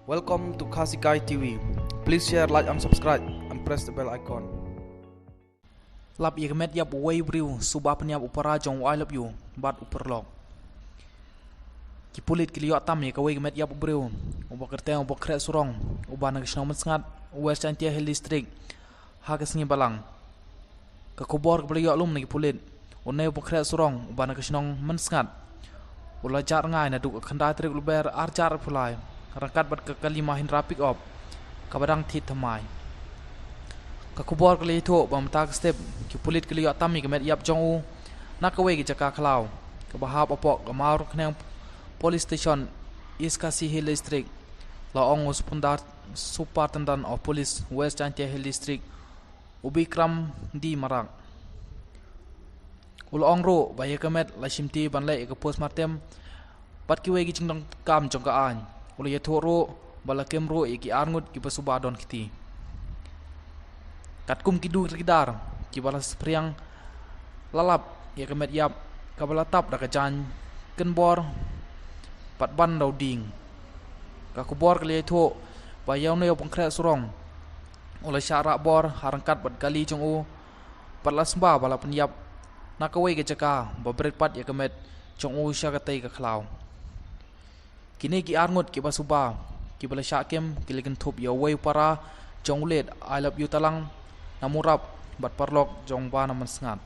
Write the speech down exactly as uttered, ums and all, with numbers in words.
Welcome to Khasi Kai T V. Please share, like and subscribe and press the bell icon. Lap ïa ka met ïap uwei u briew suba pynïap u para jong u I love you bad u paralok. Ki pulit ki la ïoh tam ïa kawei ka met ïap u briew uba kyrteng u Bokhreh Surong, uba na ka shnong Mynsngat, West Jaintia Hills District, ha ka sngi Balang. Ka khubor kaba la ïoh lum na ki pulit, une u Bokhreh Surong uba na ka shnong Mynsngat u la jah rngai naduh ka khyndai tarik Lber ar hajar arphew lai, ryngkat bad ka kali Mahindra pickup kaba dang thied thymmai. Ka khubor ka la ïathuh ba mynta ka step ki pulit ki la ïoh tam ïa ka met ïap jong u na kawei ka jaka khlaw kaba hap hapoh ka Mawryngkneng Police Station, East Khasi Hills District, la ong u Supundar, Superintendent of Police, West Jaintia Hills District, u Bikram D Marak. U la ong ruh ba ïa ka met la shimti ban leh ïa ka postmortem bad kiwei ki jingdonkam jong ka aiñ. U la ïathuh ruh ba la kem ruh ïa ki arngut kiba suba don kti. Katkum ki dur ki dar kiba la saphriang, la lap ïa ka met ïap kaba la tap da ka jaiñ kynbor bad ban da u dieng. Ka khubor ka la ïathuh ba ïa une u Bokhreh Surong u la shah rah bor ha ryngkat bad kali jong u, bad la sumba ba la pynïap na kawei ka jaka ba bret pat ïa ka met jong u sha katei ka khlaw. Kine ki arngut kiba suba kiba la shah kem ki la kynthup ïa uwei u para jong u leit, I love you Talang, na Murap, bad paralok jong u ba na Mynsngat.